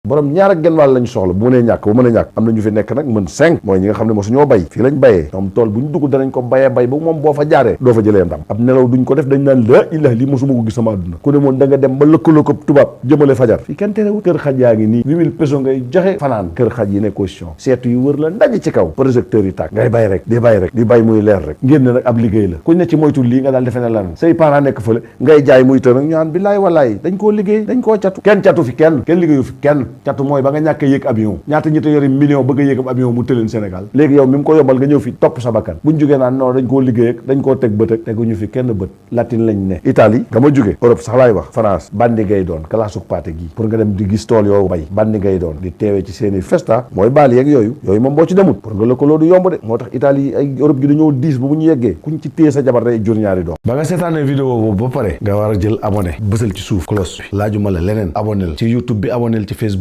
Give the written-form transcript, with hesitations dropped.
borom ñaar ak genn wàll lañ soxla bu mënee ñàkk bu mën a ñàkk am na ñu fi nekk nag mën 5 mooy ñi nga xam ne mosu ñoo bay fii lañ bayee ñoom tool bu ñu dugg danañ ko bayee bay ba moom boo fa jaaree doo fa jëlee ndam ab nelaw duñ ko def dañ naan la ilaha lii mosuma ko gis sama àdduna ku ne moom da nga dem ba lëkkaloo ko tubaab jëmale fajar fii kenn terewul kër xaj yaa ngi nii 8000 pesos ngay joxe fanaan kër xaj yi ne caution seetu yu wër la ndaje ci kaw projecteur yi tàkk ngay bay rek di bay muy leer rek ngeen ne nag ab liggéey la kuñ ne ci moytu lii nga daal defe ne lan say parents nekk fële ngay jaay muy të nag ñu naan billaay wallaay dañ koo liggéey dañ koo catu kenn catu fi kenn liggéeyu fi kenn catu mooy ba nga ñàkk a yéeg avion ñaata ñi te yori million bëgg a yéeg avion mu tëleen Sénégal léegi yow mi mu ko yombal nga ñëw fi topp sa bakkan buñ jógee naan non dañ koo liggéey ak dañ koo teg bët ak teguñu fi kenn bët Latine lañ ne Italie nga ma jóge Europe sax laay wax France bandi ngay doon classe pâté gi pour nga dem di gis tool yoo bay bandi ngay doon di teewee ci seeni festa mooy baal yeeg yooyu moom boo ci demut pour nga lëkkaloo du yomb de moo tax Italie ay Europe gi dañoo diis bu ñu yeggee kuñ ci téye sa jabar day jur ñaari doom ba nga seetaanee vidéo boobu ba pare nga war a jël abonné bësal ci suuf cloche bi laajuma la leneen abonnel ci YouTube bi abonnel ci Facebook